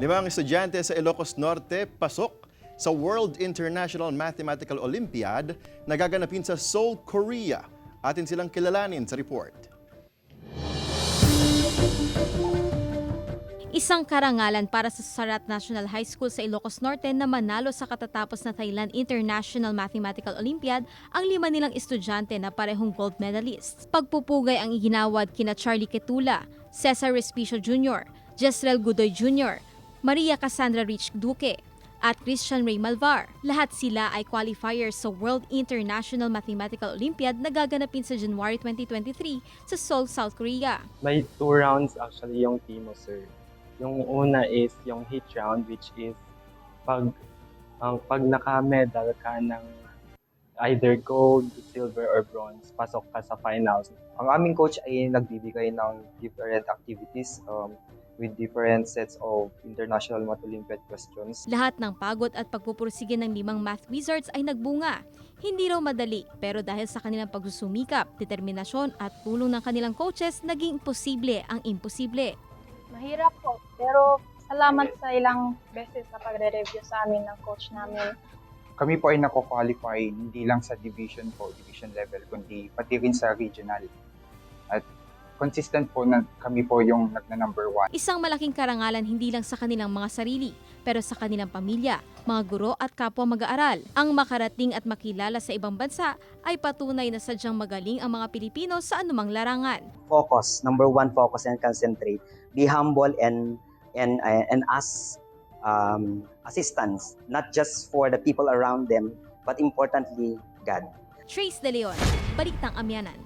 Limang estudyante sa Ilocos Norte pasok sa World International Mathematical Olympiad na gaganapin sa Seoul, Korea. Atin silang kilalanin sa report. Isang karangalan para sa Sarrat National High School sa Ilocos Norte na manalo sa katatapos na Thailand International Mathematical Olympiad ang lima nilang estudyante na parehong gold medalists. Pagpupugay ang iginawad kina Charlie Ketula, Cesar Respicio Jr., Jezreel Gudoy Jr., Maria Cassandra Rich Duque, at Christian Ray Malvar. Lahat sila ay qualifiers sa World International Mathematical Olympiad na gaganapin sa January 2023 sa Seoul, South Korea. May two rounds actually yung Timo, sir. Yung una is yung heat round, which is pag naka-medal ka ng either gold, silver, or bronze, pasok ka sa finals. Ang aming coach ay nagbibigay ng different activities with different sets of International Math Olympiad questions. Lahat ng pagod at pagpupursige ng limang math wizards ay nagbunga. Hindi raw madali, pero dahil sa kanilang pagsusumikap, determinasyon at tulong ng kanilang coaches, naging posible ang imposible. Mahirap po, pero salamat sa ilang beses na pagre-review sa amin ng coach namin. Kami po ay nako-qualify hindi lang sa division po, division level, kundi pati rin sa regional. At consistent po na kami po yung nagna-number one. Isang malaking karangalan hindi lang sa kanilang mga sarili, pero sa kanilang pamilya, mga guro at kapwa mag-aaral. Ang makarating at makilala sa ibang bansa ay patunay na sadyang magaling ang mga Pilipino sa anumang larangan. Focus. Number one, focus and concentrate. Be humble and ask assistance, not just for the people around them, but importantly, God. Trace De Leon, Balitang Amianan.